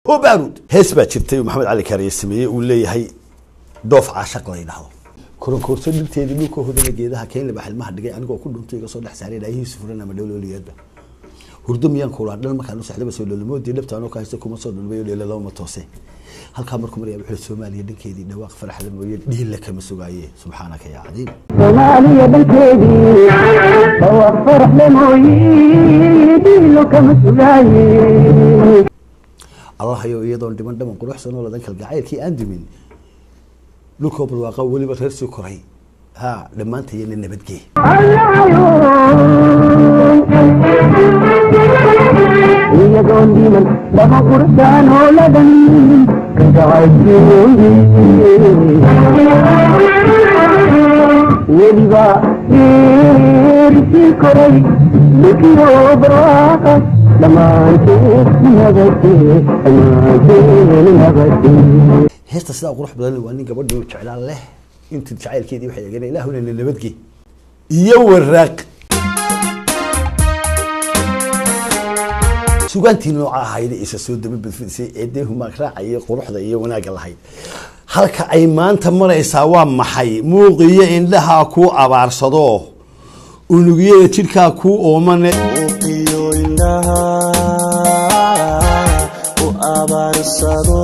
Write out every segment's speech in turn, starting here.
Oo baaruud hees baa jirtay Maxamed Cali Kaariye sameeyey, uu leeyahay doof caashaq la yidhaahdo. Koronkoorso dhirteedii dhulka hodana, geedaha keynlaba xilmaha dhigay, anigoo ku dhuntay iga soo dhex saaray dhaayihiisu furan ama dhowlooliyeedba. Hurdo miyaan kuulaa dhal markaan u sexdaba soo dhoolimoodii dhabta anoo ka haysta kuma soo dhulmayo dheela looma toose. Halkaa markuu maraya wuxuu Soomaaliya dhankeedii dhawaaq farax la mooye dhiilla kama sugaaye. Subxaanaka yaa cadiim. Soomaaliya dhankeedii dhawaaq farax la mooye dhiilo kama sugaaye. Allahayow, iyadoon dhiman dhaman quruxsan oo ladan kalgacaylkii aan dumin, dhulkoo barwaaqa weliba reer sii koray, ha dhammaantayana nabadgee. Iyagoon dhiman lama qursaan oo ladan kalgacaylkii weliba reersii koray, dhulkiyo barwaaqa dhammaanteen nabadgee, dhammaanteen nabadgee. Heesta sidaa qurux badan waa nin gabadhii jeclaan leh intuu jacaylkeedii waxay eegeen ilaahuna na nabadgee iyo waraaq. Sugaantii nooca ahayd isa soo daba badfidisay ee dee humaag raacayay quruxda iyo wanaagga lahayd, halka ay maanta maraysaa waa maxay? Muuqiyo indhaha ku abaarsado, unugyada jidhkaa ku oomane. Muuqiyo indhaha u abaarsado,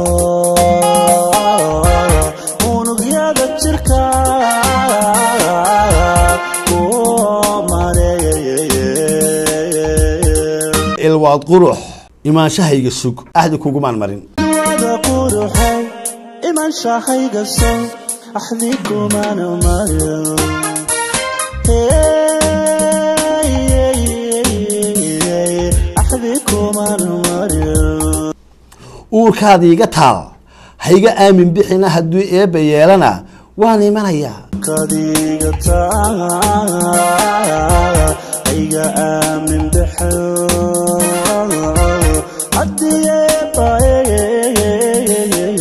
unugyada jirka ku mareeye. Ilwaad qurux, imaanshahayga sug, axdi kugumaan marin. Wada quruxay imanshahayga sow axdi kumana marin. Axdi kumana marin. Uurkaada iga taal hayga aamin bixina, hadduu eebba yeelana waan imanayaa. Kadiga taa ayga aamin bixin, haddii eebba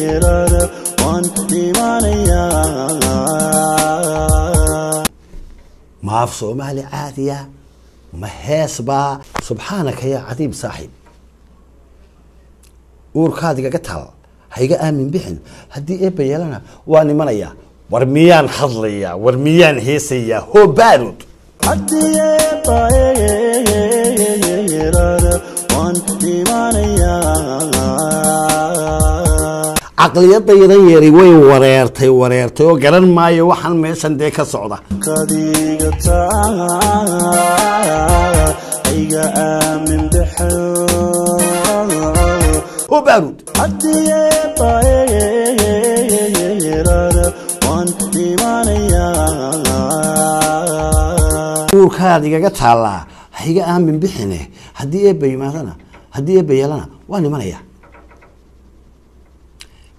yeelana waan imanayaa. Maaf Soomaali caadiya ma hees baa? Subxaanaka yaa cadiim. Saaxiib, uurkaada igaga taal hayga aamin bixin, haddii eebba yeelana waan imanayaa. War miyaan hadlayaa? War miyaan heesayaa? Hoo baarud. Haddii eebba yeelana waan imanayaa. Caqliyadaydan yeeray way wareertay, wareertay oo garan maayo waxaan meeshan dee ka socda. Kadiga taa ayga aamin bixin. Oo baarud. Haddii eebba yeelana waan imanayaa. Uurkaada igaga taallaa hayga aamin bixine, haddii eebba yimaadana, haddii eebba yeelana waan imanayaa.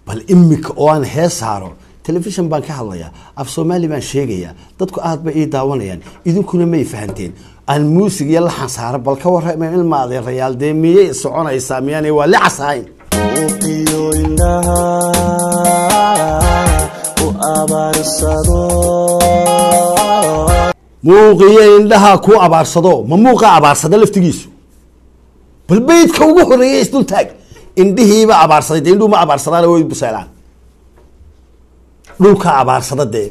Bal imika oo aan hees saaro telefishon baan ka hadlayaa, af Soomaali baan sheegayaa, dadku aad bay ii daawanayaan, idinkuna may fahanteen. Aan muusig iyo laxan saaro, bal ka warrama ilma adeerayaal, dee miyay soconaysaa? Miyaanay waa licas ahayn? Muuqiyo indhaha u abaarsado. Muuqiyo indhaha ku abaarsado, ma muuqa abaarsada laftigiisu? Bal beydka ugu horeeya isdul taag. Indhihiiba abaarsaday dee, indhuhu ma abaarsadaan, way buseelaan. Dhulka abaarsada dee,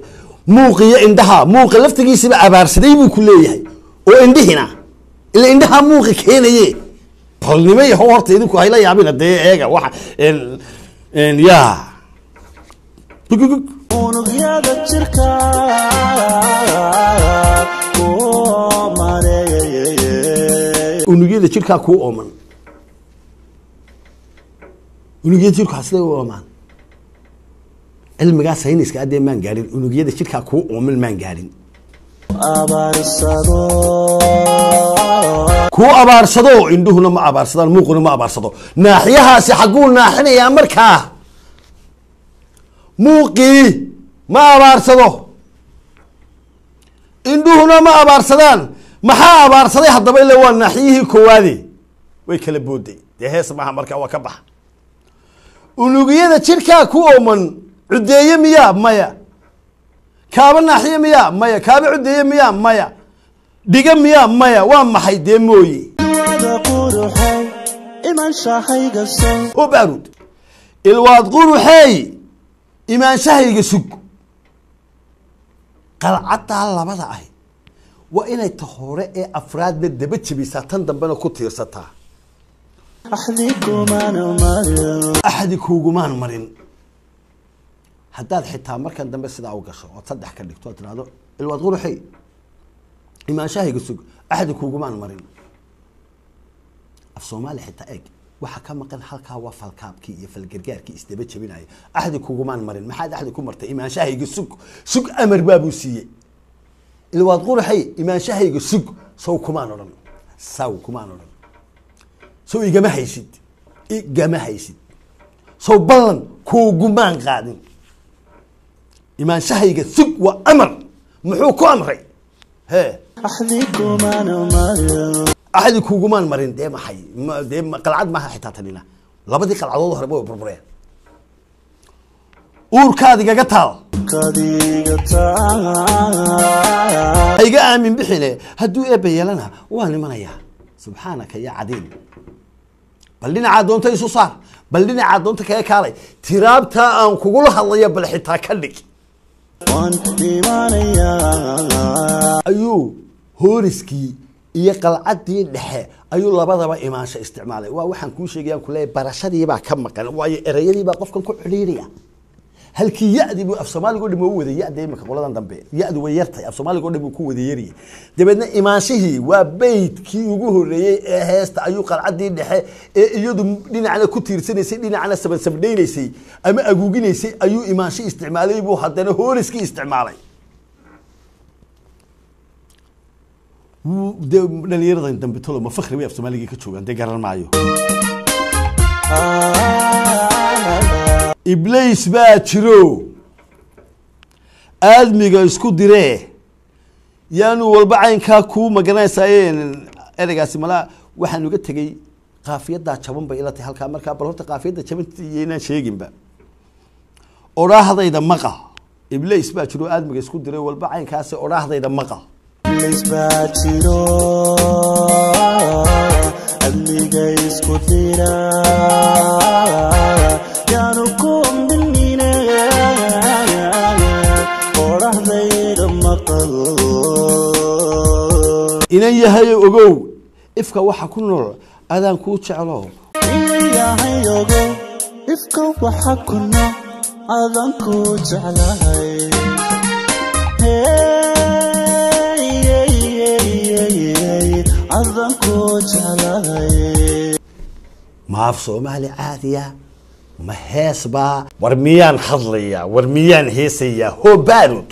muuqiyo indhaha, muuqa laftigiisiba abaarsaday buu ku leeyahay oo indhihina ila indhaha muuqi keenaye. Tolnimo yahow, horta idinku hayla yaabina dee, eega waxa en yaa Gugugug. Unugyada jirka ku mareeye. Unugyada jirkaa kuu ooman, unugyada jirkaa siday u oomaan? Cilmigaa sayniska adee maan gaarin. Unugyada jirkaa kuu ooman maan gaarin. Abaarsado. Kuu abaarsado, indhuhuna ma abaarsadaan, muuquna ma abaarsado. Naaxiyahaasi xagguu naaxinayaa markaa? Muuqii ma abaarsado, indhuhuna ma abaarsadaan, maxaa abaarsaday haddaba? Ila waa naaxiyihii koowaade way kala booday dee. Hees maaha markaa, waa ka baxa. Unugyada jirkaa ku ooman cudeeye miyaa? Maya. Kaaba naaxiye miyaa? Maya. Kaaba cudeeye miyaa? Maya. Dhiga miyaa? Maya. Waa maxay dee mooye? Wada quruxay imanshahayga sow. Oo baaruud. Ilwaad quruxey imaanshahayga sug. Qalcaddaa labada ahi waa inay ta hore ee afraadna daba jebisaa, tan dambena ku tiirsataa. Axdi kuugumaan marin. Haddaad xitaa markan dambe sidaa u gasho ood saddex ka dhigto ood tidhahdo ilwaad quruxey imaanshahayga sug, axdi kuugumaan marin. Af Soomaali xitaa eeg, waxa ka maqan halkaa waa falkaabkii iyo falgargaarkii isdaba jebinaya. Axdi kugumaan marin, maxaad axdi ku martay? Imaanshahayga sug. Sug amar baabuu siiyey. Ilwaad quruxay imaanshahayga sug, saw kumaan odhan, saw kumaan odhan, sow igama haysid, igama haysid, sow ballan kuugumaan qaadin. Imaanshahayga sug waa amar. Muxuu ku amray? Hee, axdi kuugumaan marin. Dee maxay dee qalcad maaha xitaa tanina, labadii qalcadood horeba way burbureen. Uurkaad igaga taal, iga aamin bixine, hadduu eebba yeelana waan imanayaa. Subxaanaka ya cadiim. Bal dhinacaa doonta isu saar, bal dhinacaa doonta kaga kaalay, tiraabtaa aan kugula hadlaya bal xitaa ka dhig. Ayuu hooriskii iyo qalcaddii dhexe ayuu labadaba imaansho isticmaalay. Waa waxaan kuu sheegayaan kuleeyahay, barashadiibaa ka maqan, waayo ereyadiibaa qofkan ku cidhiidhaya. Halkii ya-dii buu af Soomaaliga o dhan u waday ya-da. Imika qoladan dambe ya-du way yartahay, af Soomaaliga o dhan buu ku wada yariyay. Dabeedna imaanshihii waa beydkii ugu horreeyey ee heesta ayuu qalcaddii dhexe ee iyadu dhinacna ku tiirsanaysay, dhinacna sabansabdhaynaysay ama aguuginaysay ayuu imaansho isticmaalay, buu haddana hooriskii isticmaalay. Dee dhalinyaradan dambe tolo ma fakri bay af Soomaaligii ka joogaan? Dee garan maayo. Iblays baa jiro aadmiga isku diree, yaanu walba caynkaa kuu magaranaysaayeen. Ereygaasi malaa waxaan uga tegey qaafiyaddaa jaban bay ila tahay halkaa. Markaa bal horta qaafiyadda jabanta iyo inaan sheeginba odhaahdayda maqal. Iblays baa jiro aadmiga isku diray walba caynkaasi, odhaahdayda maqal. Baa jiro amniga isku dira, yaanu kumbinine, odhahdayda maqal. Inan yahayo ogow, ifka waxa ku nool adaan kuu jeclo. Inan yahay ogow, ifka waxa ku nool adan ku jeclahay. Adan ku jeclahay. Maaf Soomaali caadiya ma hees baa? War miyaan hadlayaa? War miyaan heesayaa? Ho baarud.